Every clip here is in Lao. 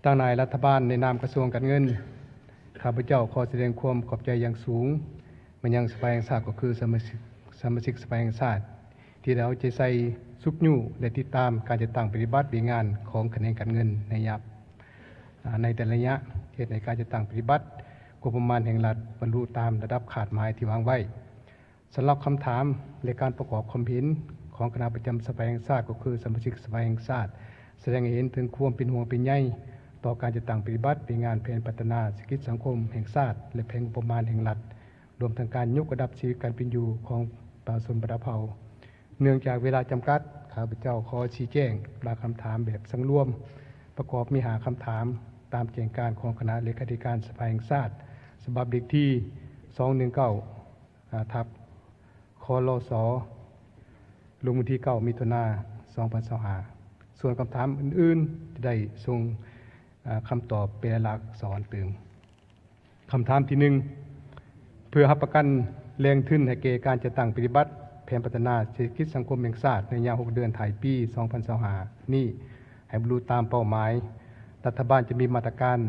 ທາງນາຍລັດຖະບານ ໃນນາມກະຊວງການເງິນ, ຂ້າພະເຈົ້າຂໍສະແດງຄວາມຂອບໃຈຢ່າງສູງມາຍັງສະພາແຫ່ງຊາດ ກໍຄືສະມາຊິກ ສະມາຊິກສະພາແຫ່ງຊາດ ທີ່ໄດ້ເອົາໃຈໃສ່ຊຸກຍູ້ ແລະ ຕິດຕາມການຈັດຕັ້ງປະຕິບັດວຽກງານຂອງຂະແໜງການເງິນໃນຍາມ ອາ ໃນແຕ່ລະໄລຍະ, ເຮັດໃຫ້ການຈັດຕັ້ງປະຕິບັດງົບປະມານແຫ່ງລັດບັນລຸຕາມລະດັບຄາດໝາຍທີ່ວາງໄວ້. ສຳລັບຄຳຖາມ ແລະ ການປະກອບຄວາມເຫັນຂອງຄະນະປະຈຳສະພາແຫ່ງຊາດ ກໍຄືສະມາຊິກສະພາແຫ່ງຊາດ ສະແດງໃຫ້ເຫັນເຖິງຄວາມເປັນຫ່ວງເປັນໃຍຕໍ່ການຈັດຕັ້ງປະຕິບັດວຽກງານແຜນພັດທະນາເສດຖະກິດສັງຄົມແຫ່ງຊາດ ແລະ ແຜນງົບປະມານແຫ່ງລັດ, ລວມທັງການຍົກລະດັບຊີວິດການເປັນຢູ່ຂອງປະຊາຊົນບັນດາເຜົ່າ. ເນື່ອງຈາກເວລາຈຳກັດ, ຂ້າພະເຈົ້າຂໍຊີ້ແຈງບາງຄຳຖາມແບບສັງລວມ ປະກອບມີຫ້າຄຳຖາມ ຕາມແຈ້ງການຂອງຄະນະເລຂາທິການສະພາແຫ່ງຊາດ ສະບັບເລກທີ ສອງໜຶ່ງເກົ້າ ອາ ທັບ ຄລສ ລົງວັນທີເກົ້າ ມິຖຸນາ ສອງພັນຊາວຫ້າ. ສ່ວນຄຳຖາມອື່ນໆ ຈະໄດ້ສົ່ງ ອາ ຄຳຕອບເປັນລາຍລັກອັກສອນຕື່ມ. ຄຳຖາມທີໜຶ່ງ, ເພື່ອຮັບປະກັນແຫຼ່ງທຶນໃຫ້ແກ່ການຈັດຕັ້ງປະຕິບັດແຜນພັດທະນາເສດຖະກິດສັງຄົມແຫ່ງຊາດໃນໄລຍະຫົກເດືອນທ້າຍປີສອງພັນຊາວຫ້ານີ້ ໃຫ້ບັນລຸຕາມເປົ້າໝາຍ, ລັດຖະບານຈະມີມາດຕະການ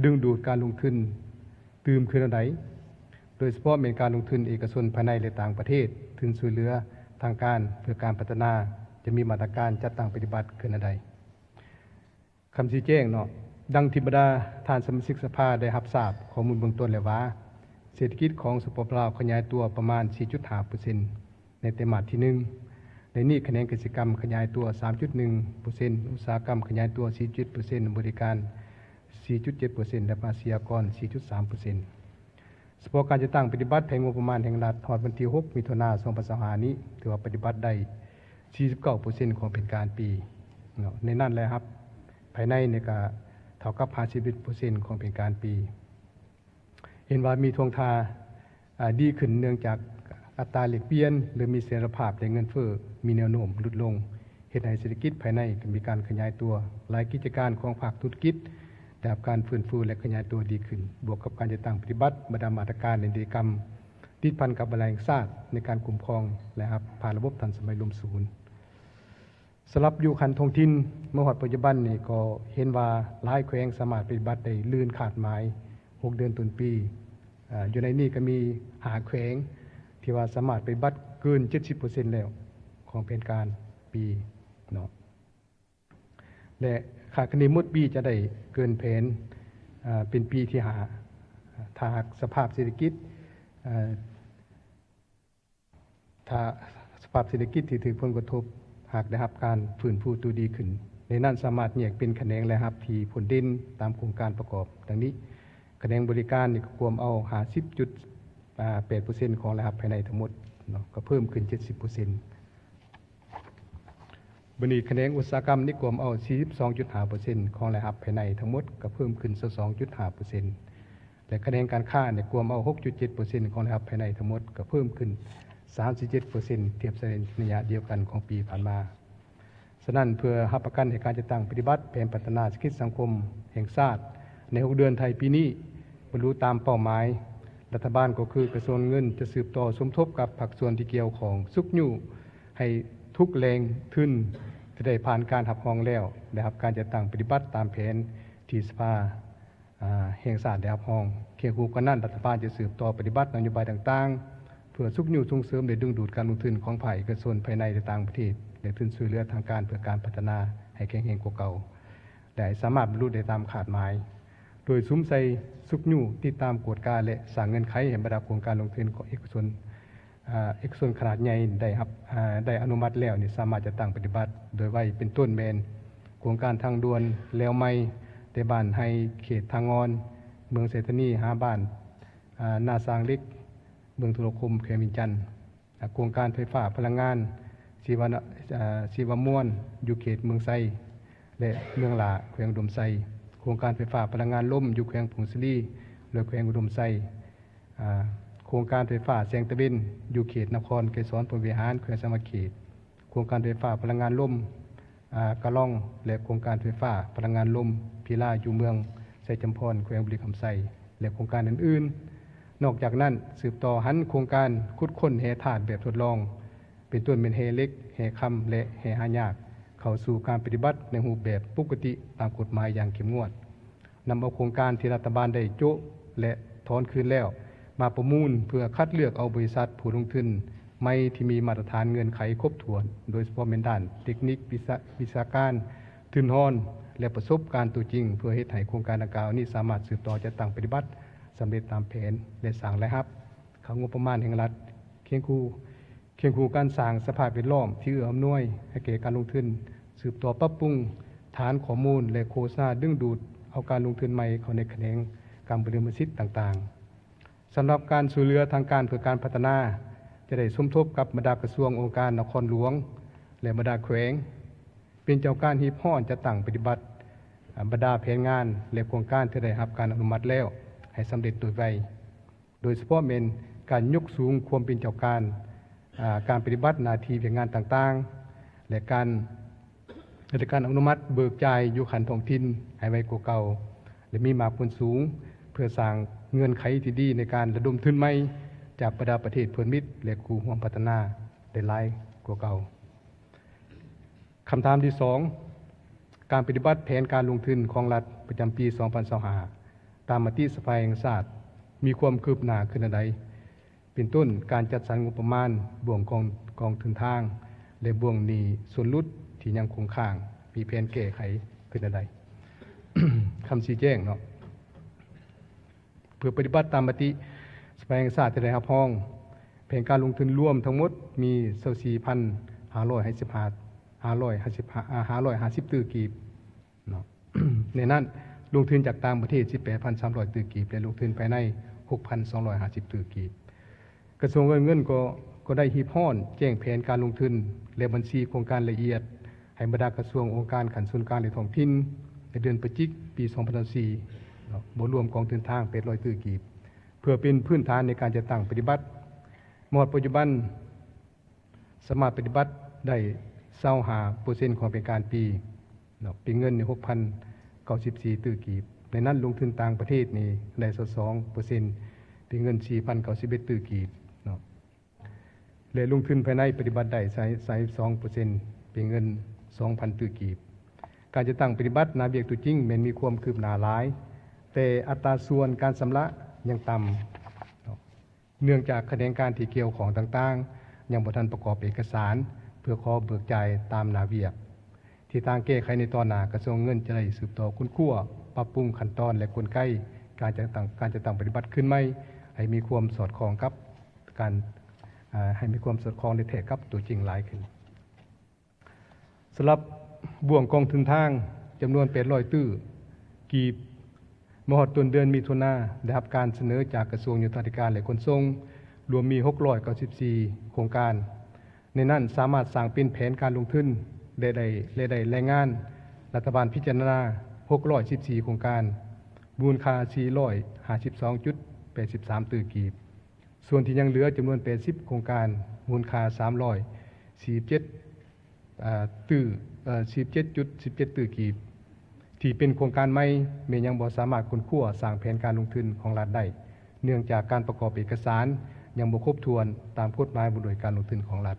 ດຶງດູດການລົງທຶນຕື່ມຄືແນວໃດ? ໂດຍສະເພາະແມ່ນການລົງທຶນເອກະຊົນພາຍໃນ ແລະ ຕ່າງປະເທດ, ທຶນຊ່ວຍເຫຼືອທາງການເພື່ອການພັດທະນາ ຈະມີມາດຕະການຈັດຕັ້ງປະຕິບັດຄືແນວໃດ? ຄຳຊີ້ແຈງເນາະ, ດັ່ງທີ່ບັນດາທ່ານສະມາຊິກສະພາໄດ້ຮັບຊາບຂໍ້ມູນເບື້ອງຕົ້ນແລ້ວວ່າ, ເສດຖະກິດຂອງ ສປປ ລາວ ຂະຫຍາຍຕົວປະມານ ສີ່ຈຸດຫ້າເປີເຊັນ ໃນໄຕມາດທີໜຶ່ງ, ໃນນີ້ຂະແໜງກະສິກຳຂະຫຍາຍຕົວ ສາມຈຸດໜຶ່ງເປີເຊັນ, ອຸດສາຫະກຳຂະຫຍາຍຕົວ ສີ່ຈຸດເຈັດເປີເຊັນ, ບໍລິການ ສີ່ຈຸດເຈັດເປີເຊັນ ແລະ ພາສີອາກອນ ສີ່ຈຸດສາມເປີເຊັນ. ສະເພາະການຈັດຕັ້ງປະຕິບັດແຜນງົບປະມານແຫ່ງລັດຮອດວັນທີຫົກ ມິຖຸນາ ສອງພັນຊາວຫ້ານີ້ ຖືວ່າປະຕິບັດໄດ້ ສີ່ສິບເກົ້າເປີເຊັນ ຂອງແຜນການປີເນາະ, ໃນນັ້ນລາຍຮັບພາຍໃນນີ້ກະເທົ່າກັບ ຫ້າສິບເອັດເປີເຊັນ ຂອງແຜນການປີ. ເຫັນວ່າມີທ່ວງທ່າ ອາ ດີຂຶ້ນ ເນື່ອງຈາກອັດຕາແລກປ່ຽນ ເລີ່ມມີສະຖຽນລະພາບ ແລະ ເງິນເຟີ້ມີແນວໂນ້ມຫຼຸດລົງ, ເຮັດໃຫ້ເສດຖະກິດພາຍໃນກໍມີການຂະຫຍາຍຕົວ, ຫຼາຍກິດຈະການຂອງພາກທຸລະກິດໄດ້ຮັບການຟື້ນຟູ ແລະ ຂະຫຍາຍຕົວດີຂຶ້ນ, ບວກກັບການຈັດຕັ້ງປະຕິບັດບັນດາມາດຕະການ ແລະ ນິຕິກຳຕິດພັນກັບບັນດາແຫ່ງຊາດໃນການຄຸ້ມຄອງ ແລະ ຮັບຜ່ານລະບົບທັນສະໄໝລວມສູນ. ສຳລັບຢູ່ຂັ້ນທ້ອງຖິ່ນ ມາຮອດປັດຈຸບັນນີ້ກໍເຫັນວ່າຫຼາຍແຂວງສາມາດປະຕິບັດໄດ້ລື່ນຄາດໝາຍ ຫົກເດືອນຕົ້ນປີ. ອາ ຢູ່ໃນນີ້ກໍມີຫ້າແຂວງທີ່ວ່າສາມາດປະຕິບັດເກີນ ເຈັດສິບເປີເຊັນ ແລ້ວຂອງແຜນການປີເນາະ ແລະ ຄາດຄະເນໝົດປີຈະໄດ້ເກີນແຜນ ອາ ເປັນປີທີຫ້າ ຖ້າຫາກສະພາບເສດຖະກິດ ອາ ຖ້າສະພາບເສດຖະກິດທີ່ຖືກຜົນກະທົບຫາກໄດ້ຮັບການຟື້ນຟູຕົວດີຂຶ້ນ, ໃນນັ້ນສາມາດແຍກເປັນຂະແໜງລາຍຮັບທີ່ພົ້ນເດັ່ນຕາມໂຄງການປະກອບດັ່ງນີ້. ຂະແໜງບໍລິການນີ້ກໍກວມເອົາ ຫ້າສິບຈຸດແປດເປີເຊັນ ຂອງລາຍຮັບພາຍໃນທັງໝົດເນາະ, ກໍເພີ່ມຂຶ້ນ ເຈັດສິບເປີເຊັນ. ບາດນີ້ຂະແໜງອຸດສາຫະກຳນີ້ກວມເອົາ ສີ່ສິບສອງຈຸດຫ້າເປີເຊັນ ຂອງລາຍຮັບພາຍໃນທັງໝົດ, ກໍເພີ່ມຂຶ້ນ ຊາວສອງຈຸດຫ້າເປີເຊັນ. ແລະ ຂະແໜງການຄ້ານີ້ກວມເອົາ ຫົກຈຸດເຈັດເປີເຊັນ ຂອງລາຍຮັບພາຍໃນທັງໝົດ, ກໍເພີ່ມຂຶ້ນ ສາມສິບເຈັດເປີເຊັນ ທຽບໃສ່ໄລຍະດຽວກັນຂອງປີຜ່ານມາ. ສະນັ້ນ, ເພື່ອຮັບປະກັນໃຫ້ການຈັດຕັ້ງປະຕິບັດແຜນພັດທະນາເສດຖະກິດສັງຄົມແຫ່ງຊາດໃນຫົກເດືອນທ້າຍປີນີ້ ບັນລຸຕາມເປົ້າໝາຍ, ລັດຖະບານກໍຄືກະຊວງເງິນຈະສືບຕໍ່ສົມທົບກັບພາກສ່ວນທີ່ກ່ຽວຂ້ອງ ຊຸກຍູ້ໃຫ້ທຸກແຫຼ່ງທຶນທີ່ໄດ້ຜ່ານການຮັບຮອງແລ້ວ ໄດ້ຮັບການຈັດຕັ້ງປະຕິບັດຕາມແຜນທີ່ສະພາ ອາ ແຫ່ງຊາດໄດ້ຮັບຮອງ. ຄຽງຄູ່ກັນນັ້ນ, ລັດຖະບານຈະສືບຕໍ່ປະຕິບັດນະໂຍບາຍຕ່າງໆ ເພື່ອຊຸກຍູ້ສົ່ງເສີມ ແລະ ດຶງດູດການລົງທຶນຂອງພາກເອກະຊົນພາຍໃນ ແລະ ຕ່າງປະເທດ ແລະ ທຶນຊ່ວຍເຫຼືອທາງການເພື່ອການພັດທະນາໃຫ້ແຂງແຮງກວ່າເກົ່າ ແລະ ໃຫ້ສາມາດບັນລຸໄດ້ຕາມຄາດໝາຍ. ໂດຍສຸມໃສ່ຊຸກຍູ້, ຕິດຕາມ, ກວດກາ ແລະ ສ້າງເງື່ອນໄຂໃຫ້ບັນດາໂຄງການລົງທຶນຂອງເອກະຊົນ ອາ ເອກະຊົນຂະໜາດໃຫຍ່ໄດ້ຮັບ ອາ ໄດ້ອະນຸມັດແລ້ວນີ້ ສາມາດຈັດຕັ້ງປະຕິບັດໂດຍໄວ, ເປັນຕົ້ນແມ່ນໂຄງການທາງດ່ວນແລວໃໝ່ ແຕ່ບ້ານໄຮ່ເຂດທ່າງ່ອນ ເມືອງໄຊທານີ ຫາບ້ານ ອາ ນາສາງເຫຼັກ ເມືອງທຸລະຄົມ ແຂວງວຽງຈັນ, ອາ ໂຄງການໄຟຟ້າພະລັງງານຊີວະ ອາ ຊີວະມວນ ຢູ່ເຂດເມືອງໄຊ ແລະ ເມືອງຫຼ້າ ແຂວງອຸດົມໄຊ, ໂຄງການໄຟຟ້າພະລັງງານລົມ ຢູ່ແຂວງຜົ້ງສາລີ ແລະ ແຂວງອຸດົມໄຊ, ອາ ໂຄງການໄຟຟ້າແສງຕາເວັນ ຢູ່ເຂດນະຄອນໄກສອນພົມວິຫານ ແຂວງສະຫວັນນະເຂດ, ໂຄງການໄຟຟ້າພະລັງງານລົມ ອາ ກະລ່ອງ ແລະ ໂຄງການໄຟຟ້າພະລັງງານລົມພີລາ ຢູ່ເມືອງໄຊຈຳພອນ ແຂວງບໍລິຄຳໄຊ ແລະ ໂຄງການອື່ນໆ. ນອກຈາກນັ້ນ, ສືບຕໍ່ຫັນໂຄງການຂຸດຄົ້ນແຮ່ທາດແບບທົດລອງ ເປັນຕົ້ນແມ່ນແຮ່ເຫຼັກ, ແຮ່ຄຳ ແລະ ແຮ່ຫາຍາກ ເຂົ້າສູ່ການປະຕິບັດໃນຮູບແບບປົກກະຕິຕາມກົດໝາຍຢ່າງເຂັ້ມງວດ. ນຳເອົາໂຄງການທີ່ລັດຖະບານໄດ້ໂຈະ ແລະ ຖອນຄືນແລ້ວ ມາປະມູນເພື່ອຄັດເລືອກເອົາບໍລິສັດຜູ້ລົງທຶນໃໝ່ທີ່ມີມາດຕະຖານເງື່ອນໄຂຄົບຖ້ວນ, ໂດຍສະເພາະແມ່ນດ້ານເຕັກນິກ, ວິຊາ, ວິຊາການ, ທຶນຮອນ ແລະ ປະສົບການຕົວຈິງ ເພື່ອເຮັດໃຫ້ໂຄງການດັ່ງກ່າວນີ້ສາມາດສືບຕໍ່ຈັດຕັ້ງປະຕິບັດສຳເລັດຕາມແຜນ ແລະ ສ້າງລາຍຮັບເຂົ້າງົບປະມານແຫ່ງລັດ, ຄຽງຄູ່ ຄຽງຄູ່ການສ້າງສະພາບແວດລ້ອມທີ່ເອື້ອອຳນວຍໃຫ້ແກ່ການລົງທຶນ, ສືບຕໍ່ປັບປຸງຖານຂໍ້ມູນ ແລະ ໂຄສະນາດຶງດູດເອົາການລົງທຶນໃໝ່ເຂົ້າໃນຂະແໜງການບໍລິມະສິດຕ່າງໆ. ສຳລັບການຊ່ວຍເຫຼືອທາງການເພື່ອການພັດທະນາ ຈະໄດ້ສົມທົບກັບບັນດາກະຊວງ, ອົງການນະຄອນຫຼວງ ແລະ ບັນດາແຂວງ ເປັນເຈົ້າການຮີບຮ້ອນຈັດຕັ້ງປະຕິບັດ ອາ ບັນດາແຜນງານ ແລະ ໂຄງການທີ່ໄດ້ຮັບການອະນຸມັດແລ້ວໃຫ້ສຳເລັດໂດຍໄວ. ໂດຍສະເພາະແມ່ນການຍົກສູງຄວາມເປັນເຈົ້າການ, ອາ, ການປະຕິບັດໜ້າທີ່ວຽກງານຕ່າງໆ ແລະ ການ, ແລະ ການອະນຸມັດເບີກຈ່າຍຢູ່ຂັ້ນທ້ອງຖິ່ນໃຫ້ໄວກວ່າເກົ່າ ແລະ ມີໝາກຜົນສູງ ເພື່ອສ້າງເງື່ອນໄຂທີ່ດີໃນການລະດົມທຶນໃໝ່ຈາກບັນດາປະເທດເພື່ອນມິດ ແລະ ຄູ່ຮ່ວມພັດທະນາໄດ້ຫຼາຍກວ່າເກົ່າ. ຄຳຖາມທີສອງ, ການປະຕິບັດແຜນການລົງທຶນຂອງລັດປະຈຳປີສອງພັນຊາວຫ້າ ຕາມມະຕິສະພາແຫ່ງຊາດ ມີຄວາມຄືບໜ້າຂຶ້ນແນວໃດ? ເປັນຕົ້ນ ການຈັດສັນງົບປະມານ, ບ່ວງກອງ, ກອງທຶນທາງ ແລະ ບ່ວງໜີ້ສ່ວນຫຼຸດທີ່ຍັງຄົງຄ້າງ ມີແຜນແກ້ໄຂຂຶ້ນແນວໃດ? ຄຳຊີ້ແຈງເນາະ. ເພື່ອປະຕິບັດຕາມມະຕິສະພາແຫ່ງຊາດທີ່ໄດ້ຮັບຮອງ, ແຜນການລົງທຶນລວມທັງໝົດມີຊາວສີ່ພັນຫ້າຮ້ອຍຫ້າສິບຫ້າ, ຫ້າຮ້ອຍຫ້າສິບຫ້າ, ຫ້າຮ້ອຍຫ້າສິບຕື້ກີບເນາະ. ໃນນັ້ນ ລົງທຶນຈາກຕ່າງປະເທດສິບແປດພັນສາມຮ້ອຍຕື້ກີບ ແລະ ລົງທຶນພາຍໃນຫົກພັນສອງຮ້ອຍຫ້າສິບຕື້ກີບ. ກະຊວງການເງິນກໍ, ກໍໄດ້ຮີບຮ້ອນແຈ້ງແຜນການລົງທຶນ ແລະ ບັນຊີໂຄງການລະອຽດ ໃຫ້ບັນດາກະຊວງ, ອົງການຂັ້ນສູນກາງ ແລະ ທ້ອງຖິ່ນ ໃນເດືອນພະຈິກ ປີສອງພັນຊາວສີ່ ເນາະ, ບໍ່ລວມກອງທຶນທາງ ແປດຮ້ອຍຕື້ກີບ ເພື່ອເປັນພື້ນຖານໃນການຈັດຕັ້ງປະຕິບັດ. ມາຮອດປັດຈຸບັນ ສາມາດປະຕິບັດໄດ້ຊາວຫ້າເປີເຊັນຂອງແຜນການປີເນາະ, ເປັນເງິນຫົກພັນເກົ້າສິບສີ່ຕື້ກີບ. ໃນນັ້ນລົງທຶນຕ່າງປະເທດນີ້ໄດ້ຊາວສອງເປີເຊັນ ເປັນເງິນສີ່ພັນເກົ້າສິບເອັດຕື້ກີບເນາະ. ແລະ ລົງທຶນພາຍໃນປະຕິບັດໄດ້ສາມສິບສອງເປີເຊັນ ເປັນເງິນສອງພັນຕື້ກີບ. ການຈັດຕັ້ງປະຕິບັດໜ້າວຽກຕົວຈິງແມ່ນມີຄວາມຄືບໜ້າຫຼາຍ, ແຕ່ອັດຕາສ່ວນການຊຳລະຍັງຕ່ຳ ເນື່ອງຈາກຂະແໜງການທີ່ກ່ຽວຂ້ອງຕ່າງໆ ຍັງບໍ່ທັນປະກອບເອກະສານເພື່ອຂໍເບີກຈ່າຍຕາມໜ້າວຽກ. ທິດທາງແກ້ໄຂໃນຕໍ່ໜ້າ, ກະຊວງເງິນຈະໄດ້ສືບຕໍ່ຄົ້ນຄວ້າ, ປັບປຸງຂັ້ນຕອນ ແລະ ກົນໄກການຈັດຕັ້ງ, ການຈັດຕັ້ງປະຕິບັດຄືນໃໝ່ ໃຫ້ມີຄວາມສອດຄ່ອງກັບການ, ອາ, ໃຫ້ມີຄວາມສອດຄ່ອງ ແລະ ແທກກັບຕົວຈິງຫຼາຍຂຶ້ນ. ສຳລັບບ່ວງກອງທຶນທາງຈຳນວນແປດຮ້ອຍຕື້ກີບ, ມາຮອດຕົ້ນເດືອນມິຖຸນາ ໄດ້ຮັບການສະເໜີຈາກກະຊວງໂຍທາທິການ ແລະ ຂົນສົ່ງ ລວມມີຫົກຮ້ອຍເກົ້າສິບສີ່ໂຄງການ. ໃນນັ້ນສາມາດສ້າງເປັນແຜນການລົງທຶນ ແລະ ໄດ້, ແລະ ໄດ້ລາຍງານລັດຖະບານພິຈາລະນາຫົກຮ້ອຍສິບສີ່ໂຄງການ, ມູນຄ່າສີ່ຮ້ອຍຫ້າສິບສອງຈຸດແປດສິບສາມຕື້ກີບ. ສ່ວນທີ່ຍັງເຫຼືອຈຳນວນແປດສິບໂຄງການ, ມູນຄ່າສາມຮ້ອຍສີ່ສິບເຈັດ ອາ ຕື້, ເອີ ສິບເຈັດຈຸດສິບເຈັດຕື້ກີບ ທີ່ເປັນໂຄງການໃໝ່ ແມ່ນຍັງບໍ່ສາມາດຄົ້ນຄວ້າສ້າງແຜນການລົງທຶນຂອງລັດໄດ້, ເນື່ອງຈາກການປະກອບເອກະສານຍັງບໍ່ຄົບຖ້ວນຕາມກົດໝາຍວ່າດ້ວຍການລົງທຶນຂອງລັດ.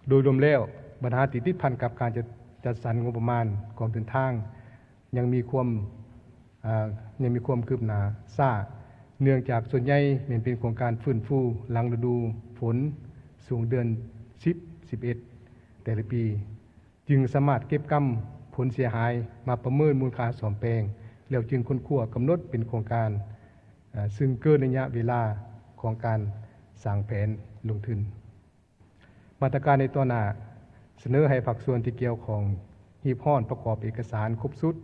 ໂດຍລວມແລ້ວ, ບັນຫາທີ່ຕິດພັນກັບການຈັດ, ຈັດສັນງົບປະມານກອງທຶນທາງ ຍັງມີຄວາມ, ອາ, ຍັງມີຄວາມຄືບໜ້າຊ້າ, ເນື່ອງຈາກສ່ວນໃຫຍ່ແມ່ນເປັນໂຄງການຟື້ນຟູຫຼັງລະດູຝົນ ຊ່ວງເດືອນສິບ ສິບເອັດ ແຕ່ລະປີ, ຈຶ່ງສາມາດເກັບກຳຜົນເສຍຫາຍມາປະເມີນມູນຄ່າສ້ອມແປງ ແລ້ວຈຶ່ງຄົ້ນຄວ້າກຳນົດເປັນໂຄງການ, ອາ, ຊຶ່ງເກີນໄລຍະເວລາຂອງການສ້າງແຜນລົງທຶນ. ມາດຕະການໃນຕໍ່ໜ້າ, ສະເໜີໃຫ້ພາກສ່ວນທີ່ກ່ຽວຂ້ອງຮີບຮ້ອນປະກອບເອກະສານຄົບຊຸດ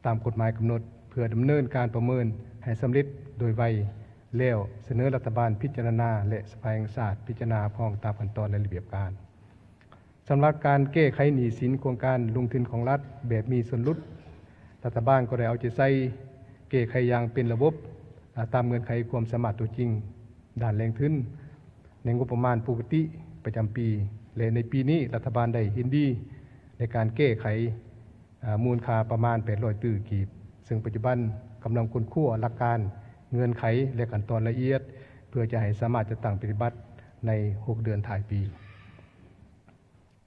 ຕາມກົດໝາຍກຳນົດ ເພື່ອດຳເນີນການປະເມີນໃຫ້ສຳເລັດໂດຍໄວ, ແລ້ວສະເໜີລັດຖະບານພິຈາລະນາ ແລະ ສະພາແຫ່ງຊາດພິຈາລະນາຮັບຮອງຕາມຂັ້ນຕອນ ແລະ ລະບຽບການ. ສຳລັບການແກ້ໄຂໜີ້ສິນໂຄງການລົງທຶນຂອງລັດແບບມີສ່ວນຫຼຸດ, ລັດຖະບານກໍໄດ້ເອົາໃຈໃສ່ແກ້ໄຂຢ່າງເປັນລະບົບ, ອາ, ຕາມເງື່ອນໄຂຄວາມສາມາດຕົວຈິງດ້ານແຫຼ່ງທຶນ ໃນງົບປະມານປົກກະຕິປະຈຳປີ ແລະ ໃນປີນີ້ລັດຖະບານໄດ້ເຫັນດີໃນການແກ້ໄຂ, ອາ, ມູນຄ່າປະມານແປດຮ້ອຍຕື້ກີບ, ເຊິ່ງປັດຈຸບັນກຳລັງຄົ້ນຄວ້າຫຼັກການ, ເງື່ອນໄຂ ແລະ ຂັ້ນຕອນລະອຽດ ເພື່ອຈະໃຫ້ສາມາດຈັດຕັ້ງປະຕິບັດໃນຫົກເດືອນທ້າຍປີ.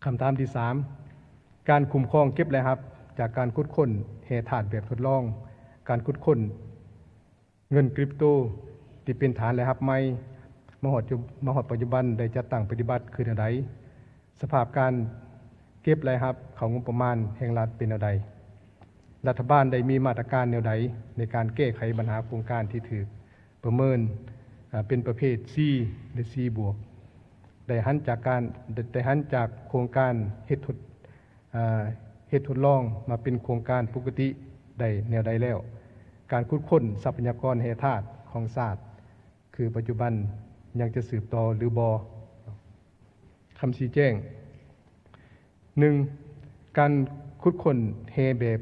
ຄຳຖາມທີສາມ, ການຄຸ້ມຄອງເກັບລາຍຮັບຈາກການຂຸດຄົ້ນແຮ່ທາດແບບທົດລອງ ການຂຸດຄົ້ນເງິນຄຣິບໂຕທີ່ເປັນຖານລາຍຮັບໃໝ່ ມາຮອດຈຸ ມາຮອດປັດຈຸບັນໄດ້ຈັດຕັ້ງປະຕິບັດຄືແນວໃດ? ສະພາບການເກັບລາຍຮັບເຂົ້າງົບປະມານແຫ່ງລັດເປັນແນວໃດ? ລັດຖະບານໄດ້ມີມາດຕະການແນວໃດໃນການແກ້ໄຂບັນຫາໂຄງການທີ່ຖືກປະເມີນ ອາ ເປັນປະເພດ C ຫຼື C ບວກ ໄດ້ຫັນຈາກການ ໄດ້ຫັນຈາກໂຄງການເຮັດທົດ ອາ ເຮັດທົດລອງມາເປັນໂຄງການປົກກະຕິໄດ້ແນວໃດແລ້ວ? ການຂຸດຄົ້ນຊັບພະຍາກອນແຮ່ທາດຂອງຊາດ ຄືປັດຈຸບັນຍັງຈະສືບຕໍ່ຫຼືບໍ່? ຄຳຊີ້ແຈງ ໜຶ່ງ ການຂຸດຄົ້ນແຮ່ແບບ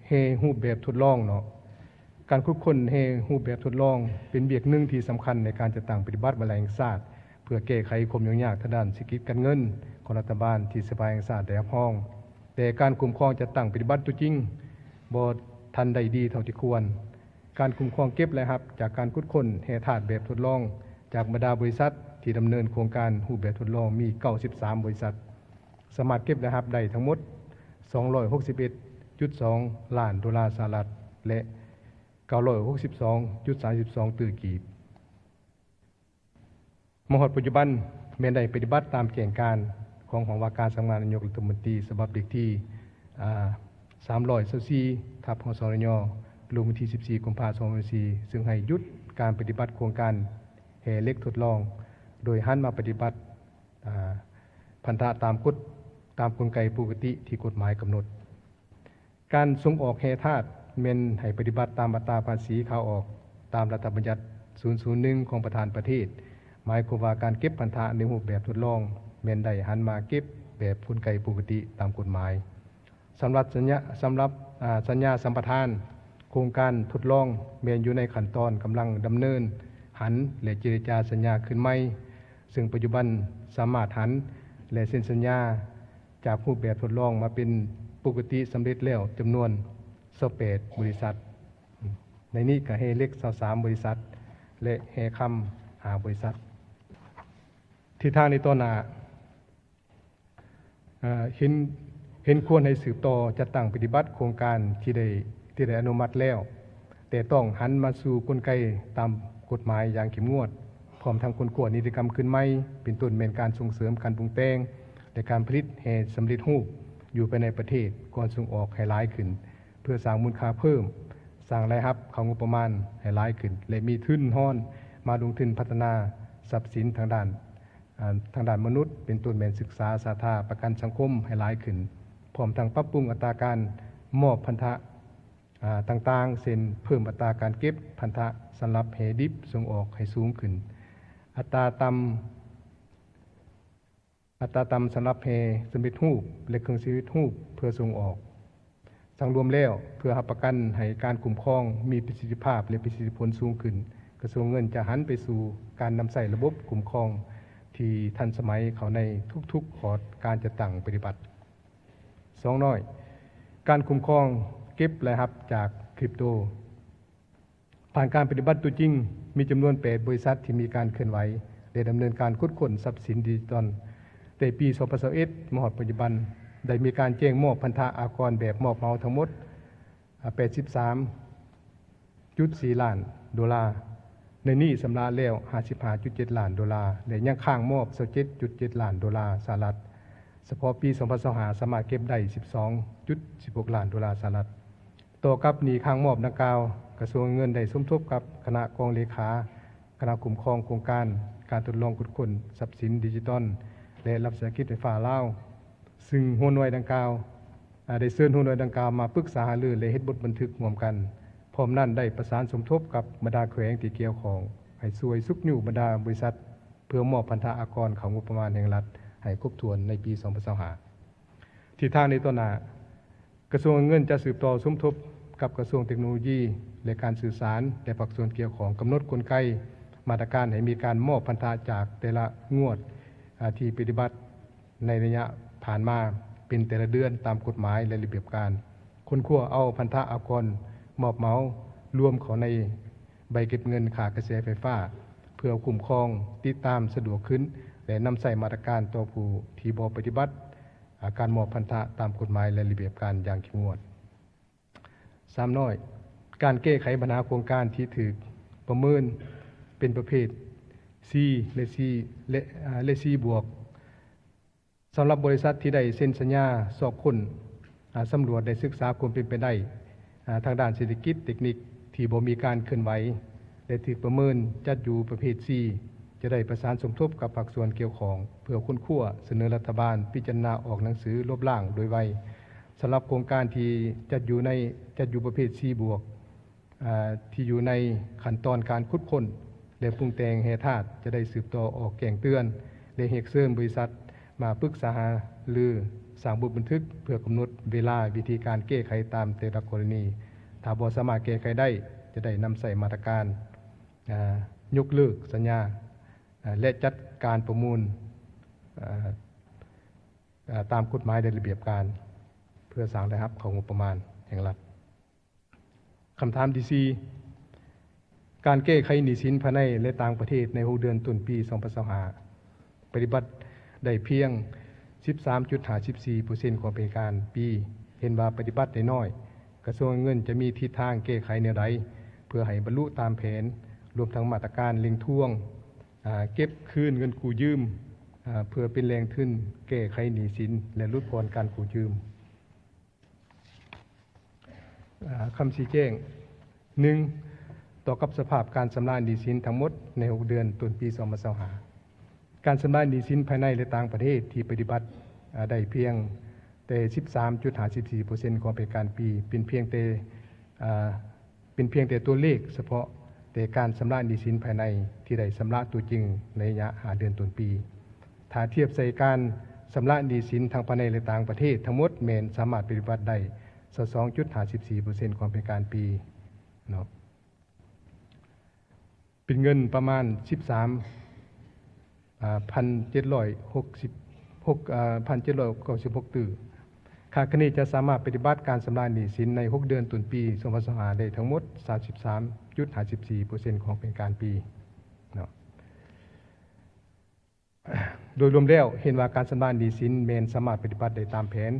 ແຮ່ຮູບແບບທົດລອງເນາະ. ການຂຸດຄົ້ນແຮ່ຮູບແບບທົດລອງ ເປັນວຽກໜຶ່ງທີ່ສຳຄັນໃນການຈັດຕັ້ງປະຕິບັດວາລະແຫ່ງຊາດ ເພື່ອແກ້ໄຂຄວາມຫຍຸ້ງຍາກທາງດ້ານເສດຖະກິດການເງິນຂອງລັດຖະບານທີ່ສະພາແຫ່ງຊາດໄດ້ຮັບຮອງ, ແຕ່ການຄຸ້ມຄອງຈັດຕັ້ງປະຕິບັດຕົວຈິງບໍ່ທັນໄດ້ດີເທົ່າທີ່ຄວນ. ການຄຸ້ມຄອງເກັບລາຍຮັບຈາກການຂຸດຄົ້ນແຮ່ທາດແບບທົດລອງ ຈາກບັນດາບໍລິສັດທີ່ດຳເນີນໂຄງການຮູບແບບທົດລອງມີເກົ້າສິບສາມບໍລິສັດ ສາມາດເກັບລາຍຮັບໄດ້ທັງໝົດສອງຮ້ອຍຫົກສິບເອັດຈຸດສອງລ້ານໂດລາສະຫະລັດ ແລະ ເກົ້າຮ້ອຍຫົກສິບສອງຈຸດສາມສິບສອງຕື້ກີບ. ມາຮອດປັດຈຸບັນແມ່ນໄດ້ປະຕິບັດຕາມແຈ້ງການຂອງຫ້ອງວ່າການສຳນັກງານນາຍົກລັດຖະມົນຕີ ສະບັບເລກທີ ອາ ສາມຮ້ອຍຊາວສີ່ ທັບ ຫສລຍ ລົງວັນທີສິບສີ່ ກຸມພາ ສອງພັນຊາວສີ່ ຊຶ່ງໃຫ້ຢຸດການປະຕິບັດໂຄງການແຮ່ເຫຼັກທົດລອງ ໂດຍຫັນມາປະຕິບັດ ອາ ພັນທະຕາມກົດ ຕາມກົນໄກປົກກະຕິທີ່ກົດໝາຍກຳນົດ. ການສົ່ງອອກແຮ່ທາດແມ່ນໃຫ້ປະຕິບັດຕາມອັດຕາພາສີຂາອອກຕາມລັດຖະບັນຍັດສູນສູນໜຶ່ງຂອງປະທານປະເທດ ໝາຍຄວາມວ່າການເກັບພັນທະໃນຮູບແບບທົດລອງແມ່ນໄດ້ຫັນມາເກັບແບບກົນໄກປົກກະຕິຕາມກົດໝາຍ. ສຳລັບສັນຍາ ສຳລັບ ອາ ສັນຍາສຳປະທານໂຄງການທົດລອງແມ່ນຢູ່ໃນຂັ້ນຕອນກຳລັງດຳເນີນຫັນ ແລະ ເຈລະຈາສັນຍາຄືນໃໝ່, ເຊິ່ງປັດຈຸບັນສາມາດຫັນ ແລະ ເຊັນສັນຍາ ຈາກຮູບແບບທົດລອງມາເປັນປົກກະຕິສຳເລັດແລ້ວຈຳນວນຊາວແປດບໍລິສັດ, ໃນນີ້ກະແຮ່ເຫຼັກຊາວສາມບໍລິສັດ ແລະ ແຮ່ຄຳຫ້າບໍລິສັດ. ທິດທາງໃນຕໍ່ໜ້າ ເຫັນ ເຫັນຄວນໃຫ້ສືບຕໍ່ຈັດຕັ້ງປະຕິບັດໂຄງການທີ່ໄດ້ ທີ່ໄດ້ອະນຸມັດແລ້ວ, ແຕ່ຕ້ອງຫັນມາສູ່ກົນໄກຕາມກົດໝາຍຢ່າງເຂັ້ມງວດ, ພ້ອມທັງຄົ້ນຄວ້ານິຕິກຳຄືນໃໝ່, ເປັນຕົ້ນແມ່ນການສົ່ງເສີມການປຸງແຕ່ງ ແລະ ການຜະລິດແຮ່ສຳເລັດຮູບຢູ່ພາຍໃນປະເທດ ກ່ອນສົ່ງອອກໃຫ້ຫຼາຍຂຶ້ນ ເພື່ອສ້າງມູນຄ່າເພີ່ມ, ສ້າງລາຍຮັບເຂົ້າງົບປະມານໃຫ້ຫຼາຍຂຶ້ນ ແລະ ມີທຶນຮອນມາລົງທຶນພັດທະນາຊັບສິນທາງດ້ານ ອາ ທາງດ້ານມະນຸດ ເປັນຕົ້ນແມ່ນສຶກສາສາທາປະກັນສັງຄົມໃຫ້ຫຼາຍຂຶ້ນ, ພ້ອມທັງປັບປຸງອັດຕາການມອບພັນທະ ອາ ຕ່າງໆ ເຊັ່ນ ເພີ່ມອັດຕາການເກັບພັນທະສຳລັບແຮ່ດິບສົ່ງອອກໃຫ້ສູງຂຶ້ນ, ອັດຕາຕ່ຳ ອັດຕາຕ່ຳສຳລັບແຮ່ສຳເລັດຮູບ ແລະ ເຄື່ອງສຳເລັດຮູບເພື່ອສົ່ງອອກ. ສັງລວມແລ້ວ, ເພື່ອຮັບປະກັນໃຫ້ການຄຸ້ມຄອງມີປະສິດທິພາບ ແລະ ປະສິດທິຜົນສູງຂຶ້ນ, ກະຊວງເງິນຈະຫັນໄປສູ່ການນຳໃຊ້ລະບົບຄຸ້ມຄອງທີ່ທັນສະໄໝເຂົ້າໃນທຸກໆຂອດການຈັດຕັ້ງປະຕິບັດ. ສອງນ້ອຍ ການຄຸ້ມຄອງເກັບລາຍຮັບຈາກຄຣິບໂຕ. ຜ່ານການປະຕິບັດຕົວຈິງ, ມີຈຳນວນແປດບໍລິສັດທີ່ມີການເຄື່ອນໄຫວ ແລະ ດຳເນີນການຂຸດຄົ້ນຊັບສິນດິຈິຕອນ. ແຕ່ປີສອງພັນຊາວເອັດ ມາຮອດປັດຈຸບັນ, ໄດ້ມີການແຈ້ງມອບພັນທະອາກອນແບບມອບເໝົາທັງໝົດ ອາ ແປດສິບສາມຈຸດສີ່ລ້ານໂດລາ, ໃນນີ້ຊຳລະແລ້ວຫ້າສິບຫ້າຈຸດເຈັດລ້ານໂດລາ ແລະ ຍັງຄ້າງມອບຊາວເຈັດຈຸດເຈັດລ້ານໂດລາສະຫະລັດ. ສະເພາະປີສອງພັນຊາວຫ້າ ສາມາດເກັບໄດ້ສິບສອງຈຸດສິບຫົກລ້ານໂດລາສະຫະລັດ. ຕໍ່ກັບໜີ້ຄ້າງມອບດັ່ງກ່າວ, ກະຊວງການເງິນໄດ້ສົມທົບກັບຄະນະກອງເລຂາ, ຄະນະຄຸ້ມຄອງໂຄງການການທົດລອງຂຸດຄົ້ນຊັບສິນດິຈິຕອນ ແລະ ລັດວິສາຫະກິດໄຟຟ້າລາວ, ຊຶ່ງຫົວໜ່ວຍດັ່ງກ່າວ ອາ ໄດ້ເຊີນຫົວໜ່ວຍດັ່ງກ່າວມາປຶກສາຫາລື ແລະ ເຮັດບົດບັນທຶກຮ່ວມກັນ. ພ້ອມນັ້ນໄດ້ປະສານສົມທົບກັບບັນດາແຂວງທີ່ກ່ຽວຂ້ອງ ໃຫ້ຊ່ວຍຊຸກຍູ້ບັນດາບໍລິສັດ ເພື່ອມອບພັນທະອາກອນເຂົ້າງົບປະມານແຫ່ງລັດໃຫ້ຄົບຖ້ວນໃນປີສອງພັນຊາວຫ້າ. ທິດທາງໃນຕໍ່ໜ້າ, ກະຊວງການເງິນຈະສືບຕໍ່ສົມທົບກັບກະຊວງເຕັກໂນໂລຢີ ແລະ ການສື່ສານ ແລະ ພາກສ່ວນກ່ຽວຂ້ອງ ກຳນົດກົນໄກມາດຕະການໃຫ້ມີການມອບພັນທະຈາກແຕ່ລະງວດ ອາ ທີ່ປະຕິບັດໃນໄລຍະຜ່ານມາເປັນແຕ່ລະເດືອນຕາມກົດໝາຍ ແລະ ລະບຽບການ. ຄົ້ນຄວ້າເອົາພັນທະອາກອນມອບເໝົາລວມເຂົ້າໃນໃບເກັບເງິນຄ່າກະແສໄຟຟ້າ ເພື່ອຄຸ້ມຄອງ, ຕິດຕາມສະດວກຂຶ້ນ ແລະ ນຳໃຊ້ມາດຕະການຕໍ່ຜູ້ທີ່ບໍ່ປະຕິບັດ ອາ ການມອບພັນທະຕາມກົດໝາຍ ແລະ ລະບຽບການຢ່າງເຂັ້ມງວດ. ສາມນ້ອຍ ການແກ້ໄຂບັນຫາໂຄງການທີ່ຖືກປະເມີນເປັນປະເພດ C ແລະ C ແລະ ອາ ແລະ C ບວກ. ສຳລັບບໍລິສັດທີ່ໄດ້ເຊັນສັນຍາຊອກຄົ້ນ, ອາ, ສຳຫຼວດ ແລະ ສຶກສາຄວາມເປັນໄປໄດ້, ອາ, ທາງດ້ານເສດຖະກິດເຕັກນິກທີ່ບໍ່ມີການເຄື່ອນໄຫວ ແລະ ຖືກປະເມີນຈັດຢູ່ປະເພດ C ຈະໄດ້ປະສານສົມທົບກັບພາກສ່ວນກ່ຽວຂ້ອງ ເພື່ອຄົ້ນຄວ້າສະເໜີລັດຖະບານພິຈາລະນາອອກໜັງສືລົບລ້າງໂດຍໄວ. ສຳລັບໂຄງການທີ່ຈັດຢູ່ໃນ, ຈັດຢູ່ປະເພດ C ບວກ, ອາ, ທີ່ຢູ່ໃນຂັ້ນຕອນການຂຸດຄົ້ນ ແລະ ປຸງແຕ່ງແຮ່ທາດ ຈະໄດ້ສືບຕໍ່ອອກແຈ້ງເຕືອນ ແລະ ຮຽກເຊີນບໍລິສັດມາປຶກສາຫາລືສ້າງບົດບັນທຶກ ເພື່ອກຳນົດເວລາ, ວິທີການແກ້ໄຂຕາມແຕ່ລະກໍລະນີ. ຖ້າບໍ່ສາມາດແກ້ໄຂໄດ້, ຈະໄດ້ນຳໃຊ້ມາດຕະການ, ອາ, ຍົກເລີກສັນຍາ, ອາ, ແລະ ຈັດການປະມູນ, ອາ, ອາ, ຕາມກົດໝາຍ ແລະ ລະບຽບການ ເພື່ອສ້າງລາຍຮັບເຂົ້າງົບປະມານແຫ່ງລັດ. ຄຳຖາມທີສີ່ ການແກ້ໄຂໜີ້ສິນພາຍໃນ ແລະ ຕ່າງປະເທດໃນຫົກເດືອນຕົ້ນປີສອງພັນຊາວຫ້າ ປະຕິບັດໄດ້ພຽງສິບສາມຈຸດຫ້າສິບສີ່ເປີເຊັນຂອງແຜນການປີ ເຫັນວ່າປະຕິບັດໄດ້ນ້ອຍ. ກະຊວງການເງິນຈະມີທິດທາງແກ້ໄຂແນວໃດ ເພື່ອໃຫ້ບັນລຸຕາມແຜນ, ລວມທັງມາດຕະການເລັ່ງທວງ, ອາ, ເກັບຄືນເງິນກູ້ຢືມ, ອາ, ເພື່ອເປັນແຫຼ່ງທຶນແກ້ໄຂໜີ້ສິນ ແລະ ຫຼຸດຜ່ອນການກູ້ຢືມ? ອາ, ຄຳຊີ້ແຈ້ງ. ໜຶ່ງ, ຕໍ່ກັບສະພາບການຊຳລະໜີ້ສິນທັງໝົດໃນຫົກເດືອນຕົ້ນປີສອງພັນຊາວຫ້າ ການຊຳລະໜີ້ສິນພາຍໃນ ແລະ ຕ່າງປະເທດທີ່ປະຕິບັດ, ອາ, ໄດ້ພຽງແຕ່ສິບສາມຈຸດຫ້າສິບສີ່ເປີເຊັນຂອງແຜນການປີ ເປັນພຽງແຕ່, ອາ, ເປັນພຽງແຕ່ຕົວເລກສະເພາະແຕ່ການຊຳລະໜີ້ສິນພາຍໃນທີ່ໄດ້ຊຳລະຕົວຈິງໃນໄລຍະຫ້າເດືອນຕົ້ນປີ. ຖ້າທຽບໃສ່ການຊຳລະໜີ້ສິນທັງພາຍໃນ ແລະ ຕ່າງປະເທດທັງໝົດ ແມ່ນສາມາດປະຕິບັດໄດ້ຊາວສອງຈຸດຫ້າສິບສີ່ເປີເຊັນຂອງແຜນການປີເນາະ, ເປັນເງິນປະມານສິບສາມ ອາ ພັນເຈັດຮ້ອຍຫົກສິບຫົກ ອາ ພັນເຈັດຮ້ອຍເກົ້າສິບຫົກຕື້. ຄາດຄະເນຈະສາມາດປະຕິບັດການຊຳລະໜີ້ສິນໃນຫົກເດືອນຕົ້ນປີສອງພັນຊາວຫ້າໄດ້ທັງໝົດສາມສິບສາມຈຸດຫ້າສິບສີ່ເປີເຊັນຂອງແຜນການປີເນາະ. ໂດຍລວມແລ້ວເຫັນວ່າການຊຳລະໜີ້ສິນແມ່ນສາມາດປະຕິບັດໄດ້ຕາມແຜນ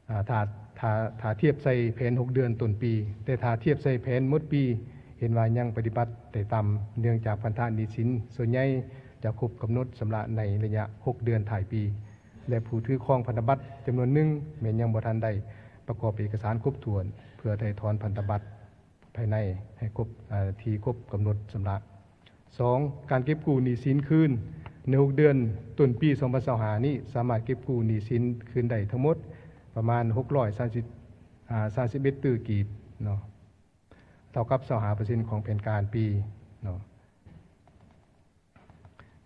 ອາ ຖ້າ, ຖ້າ, ຖ້າທຽບໃສ່ແຜນຫົກເດືອນຕົ້ນປີ, ແຕ່ຖ້າທຽບໃສ່ແຜນໝົດປີ ເຫັນວ່າຍັງປະຕິບັດໄດ້ຕ່ຳ ເນື່ອງຈາກພັນທະໜີ້ສິນສ່ວນໃຫຍ່ຈະຄົບກຳນົດຊຳລະໃນໄລຍະຫົກເດືອນທ້າຍປີ ແລະ ຜູ້ຖືຄອງພັນທະບັດຈຳນວນໜຶ່ງແມ່ນຍັງບໍ່ທັນໄດ້ປະກອບເອກະສານຄົບຖ້ວນ ເພື່ອໄຖ່ຖອນພັນທະບັດພາຍໃນໃຫ້ຄົບ, ອາ, ທີ່ຄົບກຳນົດຊຳລະ. ສອງ, ການເກັບກູ້ໜີ້ສິນຄືນໃນຫົກເດືອນຕົ້ນປີສອງພັນຊາວຫ້ານີ້ ສາມາດເກັບກູ້ໜີ້ສິນຄືນໄດ້ທັງໝົດປະມານຫົກຮ້ອຍສາມສິບ, ອາ, ສາມສິບເອັດຕື້ກີບເນາະ, ເທົ່າກັບຊາວຫ້າເປີເຊັນຂອງແຜນການປີເນາະ.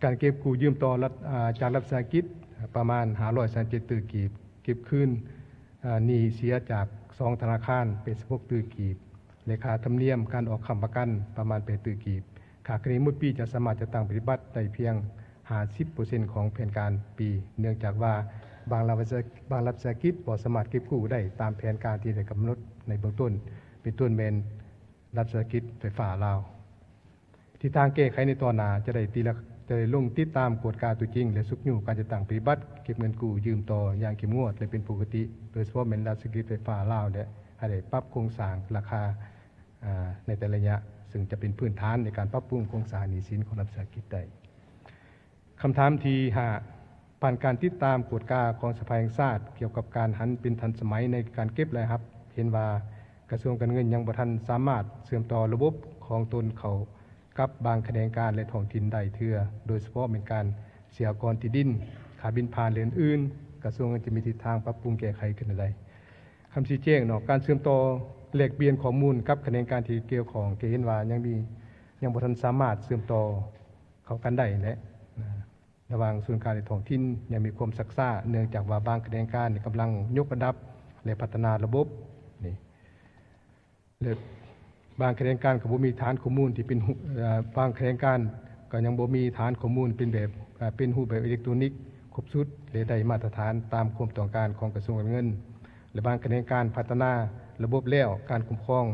ການເກັບກູ້ຢືມຕໍ່ລັດ, ອາ, ຈາກລັດວິສາຫະກິດປະມານຫ້າຮ້ອຍສາມສິບເຈັດຕື້ກີບ, ເກັບຄືນ, ອາ, ໜີ້ເສຍຈາກສອງທະນາຄານແປດສິບຫົກຕື້ກີບ ແລະ ຄ່າທຳນຽມການອອກຄ້ຳປະກັນປະມານແປດຕື້ກີບ. ຄາດຄະເນໝົດປີຈະສາມາດຈັດຕັ້ງປະຕິບັດໄດ້ພຽງຫ້າສິບເປີເຊັນຂອງແຜນການປີ ເນື່ອງຈາກວ່າບາງລັດວິສາ, ບາງລັດວິສາຫະກິດບໍ່ສາມາດເກັບກູ້ໄດ້ຕາມແຜນການທີ່ໄດ້ກຳນົດໃນເບື້ອງຕົ້ນ, ເປັນຕົ້ນແມ່ນລັດວິສາຫະກິດໄຟຟ້າລາວ. ທິດທາງແກ້ໄຂໃນຕໍ່ໜ້າຈະໄດ້ຕິລະ, ຈະໄດ້ລົງຕິດຕາມກວດກາຕົວຈິງ ແລະ ຊຸກຍູ້ການຈັດຕັ້ງປະຕິບັດເກັບເງິນກູ້ຢືມຕໍ່ຢ່າງເຂັ້ມງວດ ແລະ ເປັນປົກກະຕິ, ໂດຍສະເພາະແມ່ນລັດວິສາຫະກິດໄຟຟ້າລາວ ແລະ ໃຫ້ໄດ້ປັບໂຄງສ້າງລາຄາ, ອາ, ໃນແຕ່ລະໄລຍະ, ເຊິ່ງຈະເປັນພື້ນຖານໃນການປັບປຸງໂຄງສ້າງໜີ້ສິນຂອງລັດວິສາຫະກິດໄດ້. ຄຳຖາມທີຫ້າ, ຜ່ານການຕິດຕາມກວດກາຂອງສະພາແຫ່ງຊາດກ່ຽວກັບການຫັນເປັນທັນສະໄໝໃນການເກັບລາຍຮັບ, ເຫັນວ່າກະຊວງການເງິນຍັງບໍ່ທັນສາມາດເຊື່ອມຕໍ່ລະບົບຂອງຕົນເຂົ້າກັບບາງຂະແໜງການ ແລະ ທ້ອງຖິ່ນໄດ້ເທື່ອ, ໂດຍສະເພາະແມ່ນການເສຍອາກອນທີ່ດິນ, ຄ່າບິນຜ່ານ ແລະ ອື່ນໆ. ກະຊວງຈະມີທິດທາງປັບປຸງແກ້ໄຂຂຶ້ນແນວໃດ? ຄຳຊີ້ແຈງເນາະ, ການເຊື່ອມຕໍ່ແລກປ່ຽນຂໍ້ມູນກັບຂະແໜງການທີ່ກ່ຽວຂ້ອງ ຈະເຫັນວ່າຍັງມີ, ຍັງບໍ່ທັນສາມາດເຊື່ອມຕໍ່ ເຂົ້າກັນໄດ້ແຫຼະ ນະ ລະຫວ່າງສູນກາງ ແລະ ທ້ອງຖິ່ນ ຍັງມີຄວາມຊັກຊ້າ ເນື່ອງຈາກວ່າບາງຂະແໜງການກຳລັງຍົກລະດັບ ແລະ ພັດທະນາລະບົບນີ້ ແລະ ບາງຂະແໜງການກໍບໍ່ມີຖານຂໍ້ມູນທີ່ເປັນ, ເອີ່, ບາງຂະແໜງການກໍຍັງບໍ່ມີຖານຂໍ້ມູນເປັນແບບ, ເປັນຮູບແບບເອເລັກໂຕນິກຄົບຊຸດ ແລະ ໄດ້ມາດຕະຖານຕາມຄວາມຕ້ອງການຂອງກະຊວງການເງິນ ແລະ ບາງຂະແໜງການພັດທະນາລະບົບແລ້ວ ການຄຸ້ມຄອງ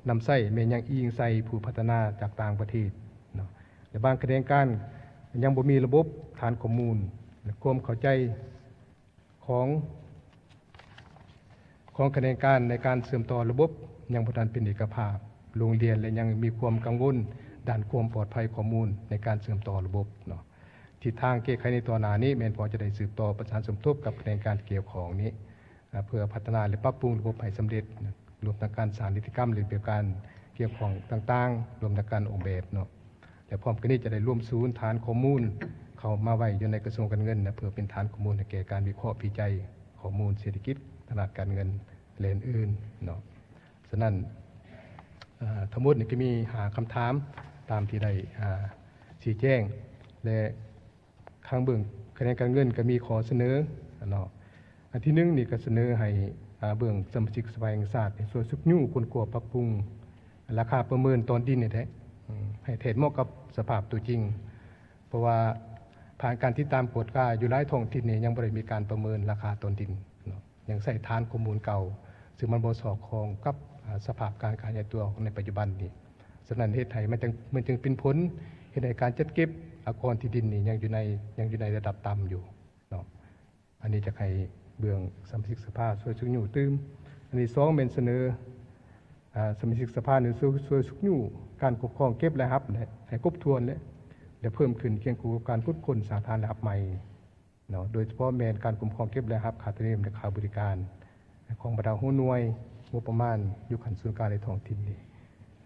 ນຳໃຊ້ແມ່ນຍັງອີງໃສ່ຜູ້ພັດທະນາຈາກຕ່າງປະເທດເນາະ. ແລະ ບາງຂະແໜງການຍັງບໍ່ມີລະບົບຖານຂໍ້ມູນ ແລະ ຄວາມເຂົ້າໃຈຂອງ, ຂອງຂະແໜງການໃນການເຊື່ອມຕໍ່ລະບົບຍັງບໍ່ທັນເປັນເອກະພາບ. ໂຮງຮຽນ ແລະ ຍັງມີຄວາມກັງວົນດ້ານຄວາມປອດໄພຂໍ້ມູນໃນການເຊື່ອມຕໍ່ລະບົບເນາະ. ທິດທາງແກ້ໄຂໃນຕໍ່ໜ້ານີ້ແມ່ນພວກເຮົາຈະໄດ້ສືບຕໍ່ປະສານສົມທົບກັບຂະແໜງການທີ່ກ່ຽວຂ້ອງນີ້ ເພື່ອພັດທະນາ ແລະ ປັບປຸງລະບົບໃຫ້ສຳເລັດ, ລວມທັງການສ້າງນິຕິກຳ ຫຼື ແບບການກ່ຽວຂ້ອງຕ່າງໆ, ລວມທັງການອອກແບບເນາະ. ແລະ ພ້ອມກັນນີ້ຈະໄດ້ລວມສູນຖານຂໍ້ມູນເຂົ້າມາໄວ້ຢູ່ໃນກະຊວງການເງິນນະ ເພື່ອເປັນຖານຂໍ້ມູນໃຫ້ແກ່ການວິເຄາະວິໄຈຂໍ້ມູນເສດຖະກິດ, ທາງດ້ານການເງິນ ແລະ ອື່ນໆເນາະ. ສະນັ້ນ ເອີ ທັງໝົດນີ້ກໍມີຫ້າຄຳຖາມຕາມທີ່ໄດ້ ອາ ຊີ້ແຈງ ແລະ ທາງເບື້ອງຂະແໜງການເງິນກໍມີຂໍ້ສະເໜີເນາະ. ອັນທີໜຶ່ງນີ້ກໍສະເໜີໃຫ້ ອາ ເບື້ອງສະມາຊິກສະພາແຫ່ງຊາດໃຫ້ຊ່ວຍຊຸກຍູ້ຄົ້ນຄວ້າປັບປຸງລາຄາປະເມີນຕອນດິນນີ້ແຫຼະ ອືມ ໃຫ້ແທດເໝາະກັບສະພາບຕົວຈິງ ເພາະວ່າຜ່ານການຕິດຕາມກວດກາຢູ່ຫຼາຍທ້ອງຖິ່ນນີ້ຍັງບໍ່ໄດ້ມີການປະເມີນລາຄາຕອນດິນເນາະ. ຍັງໃຊ້ຖານຂໍ້ມູນເກົ່າ ຊຶ່ງມັນບໍ່ສອດຄ່ອງກັບ ອາ ສະພາບການຂະຫຍາຍຕົວໃນປັດຈຸບັນນີ້. ສະນັ້ນເຮັດໃຫ້ມັນຈຶ່ງ ມັນຈຶ່ງເປັນຜົນເຮັດໃຫ້ການຈັດເກັບອາກອນທີ່ດິນນີ້ຍັງຢູ່ໃນ ຍັງຢູ່ໃນລະດັບຕ່ຳຢູ່ເນາະ. ອັນນີ້ຈະໃຫ້ເບື້ອງສະມາຊິກສະພາຊ່ວຍຊຸກຍູ້ຕື່ມ. ອັນທີສອງແມ່ນສະເໜີ ອາ ສະມາຊິກສະພານີ້ຊ່ວຍ ຊ່ວຍຊຸກຍູ້ການຄຸ້ມຄອງເກັບລາຍຮັບໃຫ້ຄົບຖ້ວນ ແລະ ແລະ ເພີ່ມຂຶ້ນຄຽງຄູ່ກັບການຂຸດຄົ້ນສ້າງຖານລາຍຮັບໃໝ່ ເນາະ ໂດຍສະເພາະແມ່ນການຄຸ້ມຄອງເກັບລາຍຮັບຄ່າທຳນຽມ ແລະ ຄ່າບໍລິການຂອງບັນດາຫົວໜ່ວຍງົບປະມານຢູ່ຂັ້ນສູນກາງ ແລະ ທ້ອງຖິ່ນນີ້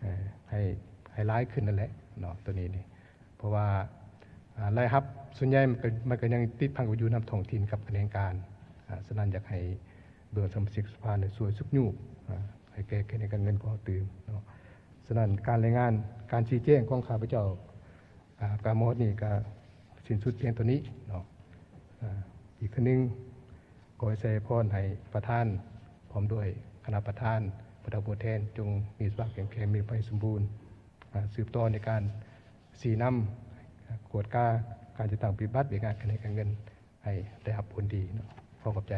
ເອີ ໃຫ້ ໃຫ້ຫຼາຍຂຶ້ນນັ້ນແຫຼະເນາະ ໂຕນີ້ນີ້. ເພາະວ່າ ອາ ລາຍຮັບສ່ວນໃຫຍ່ມັນກໍ ມັນກໍຍັງຕິດພັນກັນຢູ່ນຳທ້ອງຖິ່ນກັບຂະແໜງການ. ອາ ສະນັ້ນຢາກໃຫ້ເບື້ອງສະມາຊິກສະພານີ້ຊ່ວຍຊຸກຍູ້ ອາ ໃຫ້ແກ່ຂະແໜງການເງິນຂອງເຮົາຕື່ມເນາະ. ສະນັ້ນການລາຍງານ ການຊີ້ແຈງຂອງຂ້າພະເຈົ້າ ອາ ກາມາຮອດນີ້ກະສິ້ນສຸດພຽງເທົ່ານີ້ເນາະ. ອາ ອີກເທື່ອໜຶ່ງ ຂໍອວຍໄຊພອນໃຫ້ປະທານ ພ້ອມດ້ວຍຄະນະປະທານ, ບັນດາຜູ້ແທນ ຈົ່ງມີສຸຂະພາບເຂັ້ມແຂງ, ມີໄພສົມບູນ, ອາ ສືບຕໍ່ໃນການຊີ້ນຳ, ກວດກາການຈັດຕັ້ງປະຕິບັດວຽກງານຂະແໜງການເງິນ ໃຫ້ໄດ້ຮັບຜົນດີເນາະ. ຂໍຂອບໃຈ.